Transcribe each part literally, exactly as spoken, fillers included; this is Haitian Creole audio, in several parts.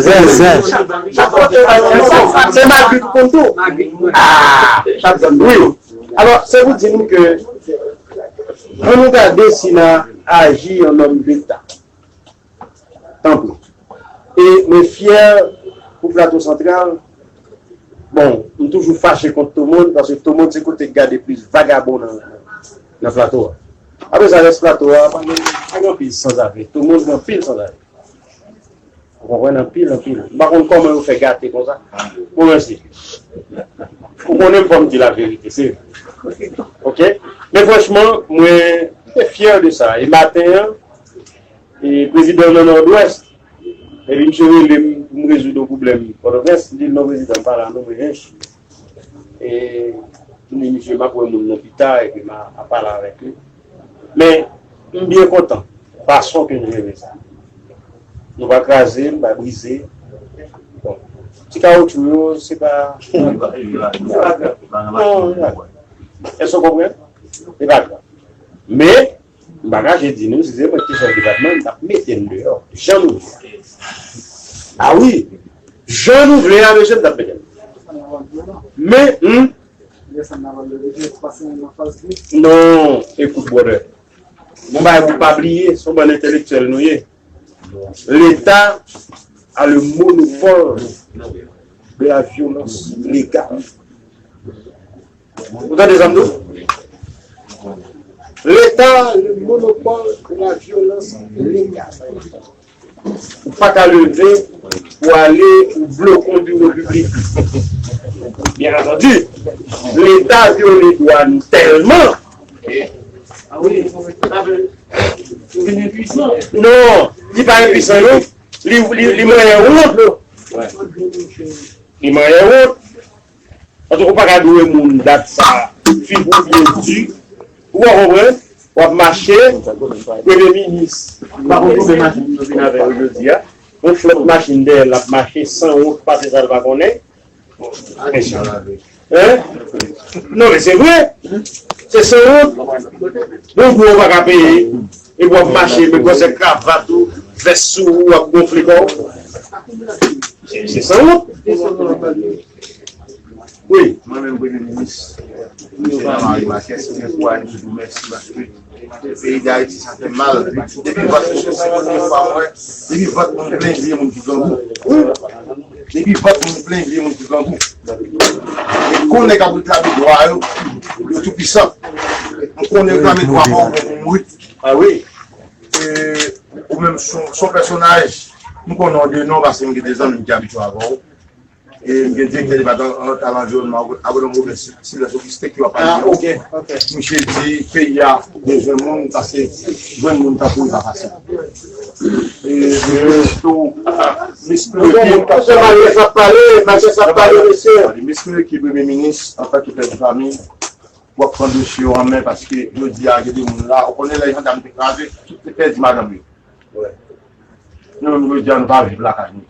Zen, zen. Se Magritte ou konn tou. Ah, wi. Alò, se pou di nou ke, ann nou gade si n a aji an nonm deta. Tanpri. E mwen fyè pou Plato Santral. Bon, m toujou fache kont Tomond, paske Tomond se kote k gade plis vagabon nan, nan plato a. Apre sa, rès plato a, pa gen, pa gen anpil sanzave. Tomond gen anpil sanzave. Ou konprann? Anpil, anpil. M pa konn kòman yo fè gate konsa. Bon, mèsi. Ou konnen m fò m di laverite, se vre. Oke? Men franchman, mwen te fyè de sa. E maten an, e prezidan nan Nòdwès, epi misye rele m pou m rezoud yon pwoblèm Pòtoprens, m di l, "Non, prezidan, m pa la non, mwen hench." E m di misye, "M ap wè moun nan pita, epi m a, a pale avèk li." Men, m byen kontan fason ke n jere sa. Nou pa kraze, nou pa brize. Bon. Ti kawotchou yo, se pa. Non, non. Èske w konprann? Se pa grav. Men, m pa kache di nou, si se mwen ki te chèf depatman, m t ap mete n deyò. Jan nou vle a. A wi. Jan nou vle a, mesye, m t ap mete n. Men, hmm? Non, ekout, brother. Bon bagay pou pa bliye, se yon bann entelektyèl nou ye. Leta a le monopole de la violence légale. Ou tande sa m di w? Leta a le monopole de la violence légale. Ou pa ka leve pou ale ou bloke yon biwo piblik. Byen antandi, Leta vyole dwa nou tèlman. Non, li pa enpwisan, non. Li, li, li manyen wont. Li manyen wont. Paske ou pa ka dwe moun dat sa, figi w byen di. Ou pa konprann? W ap mache, premye minis, pa konn konbyen machin yo vin avè yo jodi a. Yon flòt machin dèyè l ap mache san wont, pase sa l pa konnen. Hein? Non, men se vre. Se san wont. Yon gwo ou pa ka peye. Epi w ap mache, men gwosè kravat ou, vès sou ou, w ap gonfle kò w. Se, se san wont. Wi. Mwen menm, Premye Minis, Michel Jean-Marie Marquez, mwen kouraje di w mèsi paske peyi Dayiti sa fè mal. Depi vant, se premye fwa mwen, depi vant moun plen, vye moun ki grangou. Depi vant moun plen, vye moun ki grangou. E konnen k ap reklame dwa yo, yo tou pwisan. M konnen reklame dwa pa w, ou mouri. A wi. E, ou menm, se yon, se yon pèsonaj, m konnen w de non paske m gen de zanmi m ki abitye avè w. E m gen direktè depatmantal anviwònman, Agronom Robert Sylvestre Augustin ki w ap pale. Ah, ok, ok. Misye di peyi a bezwen moun, paske jwenn moun tankou li pa fasil. E m espere tou, m espere ke Mathias ap pale, Mathias ap pale, mesye. M espere ke Premye Minis, antanke pè de fanmi, w ap pran dosye yo an men, paske jodi a, gen de moun la, ou konnen lè jandam te kraze, tout te pèdi madanm yo. Nou menm, jodi a, nou pa viv lakay nou.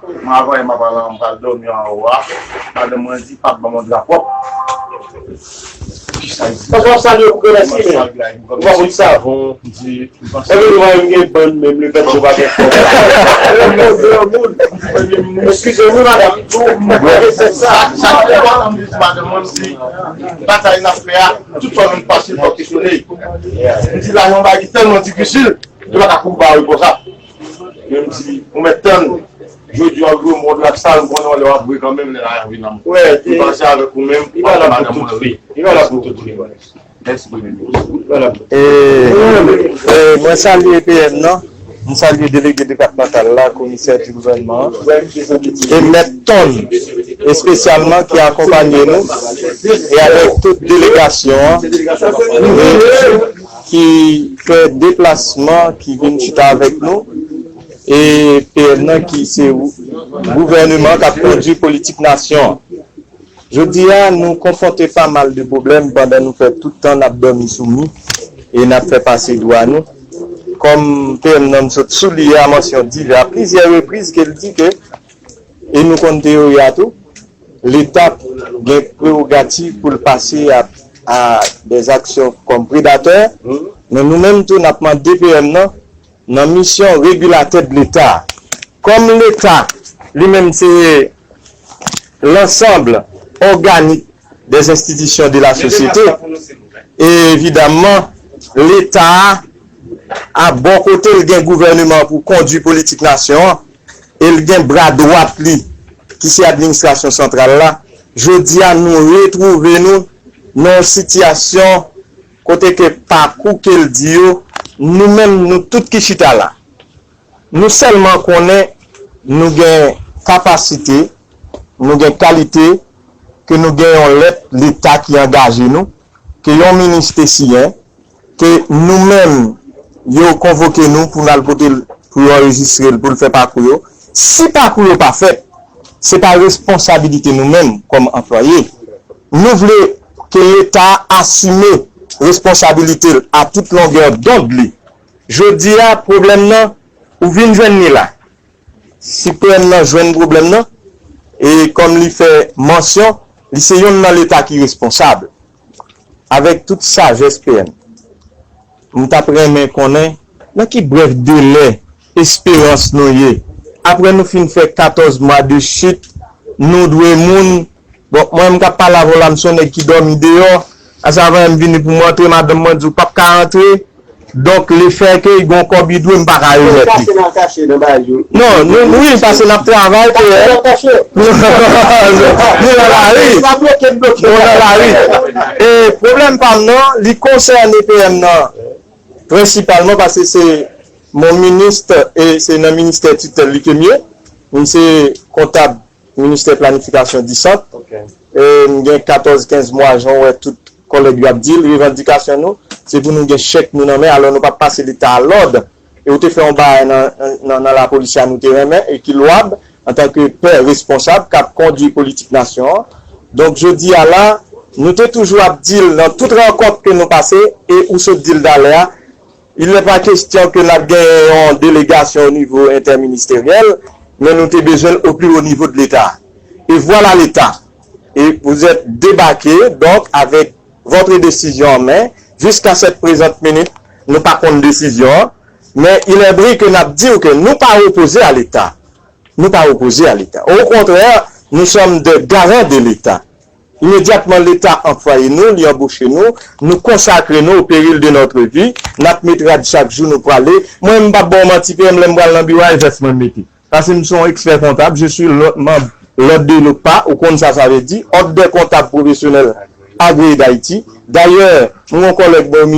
Mwen, avan yè, m ap al, m pral dòmi anwo a. Madanm mwen di, "Pap, ban m yon dra pwòp." Kisa l di? Paske w ap salye pou granmèsi, men ou pa konn savon. Epi nou pa menm gen bann, menm le fèt ke w pa gen kòb. Eskize m wi, madanm, tou, mwen se sa. Sa, sa, sa, madanm di, madanm mwen di, batay n ap fè a, tout sa nou pase, fòk kesyone. M di, la, yon bagay ki tèlman difisil, yo pa ka kouri ba yo konsa. Men m di, ou mèt tann, jodi a, ou jwe mòd la, sa, m konnen lè w ap jwe kanmenm, lè la vin nan mwen. Wi, m panse avèk ou menm, paske madanm mwen ri. Li pa la pou tout vi. Mèsi, Premye Minis. E, e, mwen salye P M nan, mwen salye delege depatmantal la, komisè di gouvènman an, e mèt Ton, espesyalman ki akonpanye nou, e avèk tout delegasyon an, e ki fè deplasman, ki vin chita avèk nou, e P M nan ki se gouvèneman k ap kondui politik nasyon an. Jodi a, nou konfwonte pa mal de pwoblèm pandan nou fè tout tan n ap dòmi sou mi e n ap fè pase dwa nou. Kòm P M nan m sot sou li a mansyon div a plizyè repriz ke l di ke, e nou konn teyori a tou, Leta gen prewogativ pou l pase a, a dèzaksyon kòm predatè, men nou menm tou n ap mande P M nan, nan misyon regilatè de Leta, kòm Leta li menm se lansanb òganik dè enstitisyon de la sosyete, e evidaman, Leta a, a bò kote l gen gouvèneman pou kondui politik nasyon an, e l gen bra dwat li, ki se administrasyon santral la, jodi a nou retwouve nou nan yon sitiyasyon kote ke pakou ke l di yo, nou menm, nou tout ki chita la, nou sèlman konnen nou gen kapasite, nou gen kalite, ke nou gen yon lèt Leta ki angaje nou, ke yon minis te siyen, ke nou menm, yo konvoke nou pou n al pote l, pou yo anrejistre l, pou l fè pakou yo. Si pakou yo pa fèt, se pa responsabilite nou menm kòm anplwaye. Nou vle ke Leta asime responsabilite l a tout longè dond li. Jodi a, pwoblèm nan, ou vin jwenn li la. Si P M nan jwenn pwoblèm nan, e kòm li fè mansyon, li se yonn nan Leta ki responsab. Avèk tout sajès P M, m t ap renmen konnen nan ki brèf delè esperans nou ye. Apre nou fin fè katòz mwa de chit, nou dwe moun. Bon, mwen menm k ap pale avè w la, m se yon nèg ki dòmi deyò. Ase avan m vini pou m antre, madanm mwen di w p ap ka antre. Donk, lefètke l gen yon kòb li dwe, m pa ka remèt li. Kache nan kache nan bagay yo. Non, nou, wi, paske n ap travay, P M. Kache nan kache. Nou nan lari. Nou nan lari. E pwoblèm pa m nan, li konsène P M nan prensipalman paske se mon minis e se nan ministè titèl li ke m ye. M se kontab ministè planifikasyon di sant. E m gen katòz kenz mwa, jan w wè tout kòlèg yo ap di l, revandikasyon nou, se pou nou gen chèk nou nan men, alò nou p ap pase Leta a lòd. E ou te fè yon bagay nan, nan, nan lapolis la nou te renmen e ki lwab, antanke pè responsab k ap kondui politik nasyon an. Donk, jodi a la, nou te toujou ap di l nan tout rankont ke nou pase, e ou sot di l talè a, il n'est pas question que n ap genyen yon delegasyon o nivo entèministeryèl, men nou te bezwen l o pli wo nivo de Leta. E vwala Leta. Et vous êtes débarqué, donc, avec votre décision en main. Jusqu'à cette présente minute, nou pa konn desizyon an. Men il est vrai que n ap di w ke nou pa opoze a Leta. Nou pa opoze a Leta. Au contraire, nous sommes des garants de Leta. Imedyatman, Leta anplwaye nou, li anboche nou, nou konsakre nou au péril de notre vie, n ap met rad chak jou nou prale. Mwen, m p ap ba w manti, P M, lè m pral nan biwo a, e vès mwen m mete. Paske m se yon ekspè kontab, je suis le- membre l'ordre de l'OCPA, ou konn sa sa vle di, Ordre des comptables professionnels agréés d'Haïti. Dayè, m gen yon kòlèg mwen,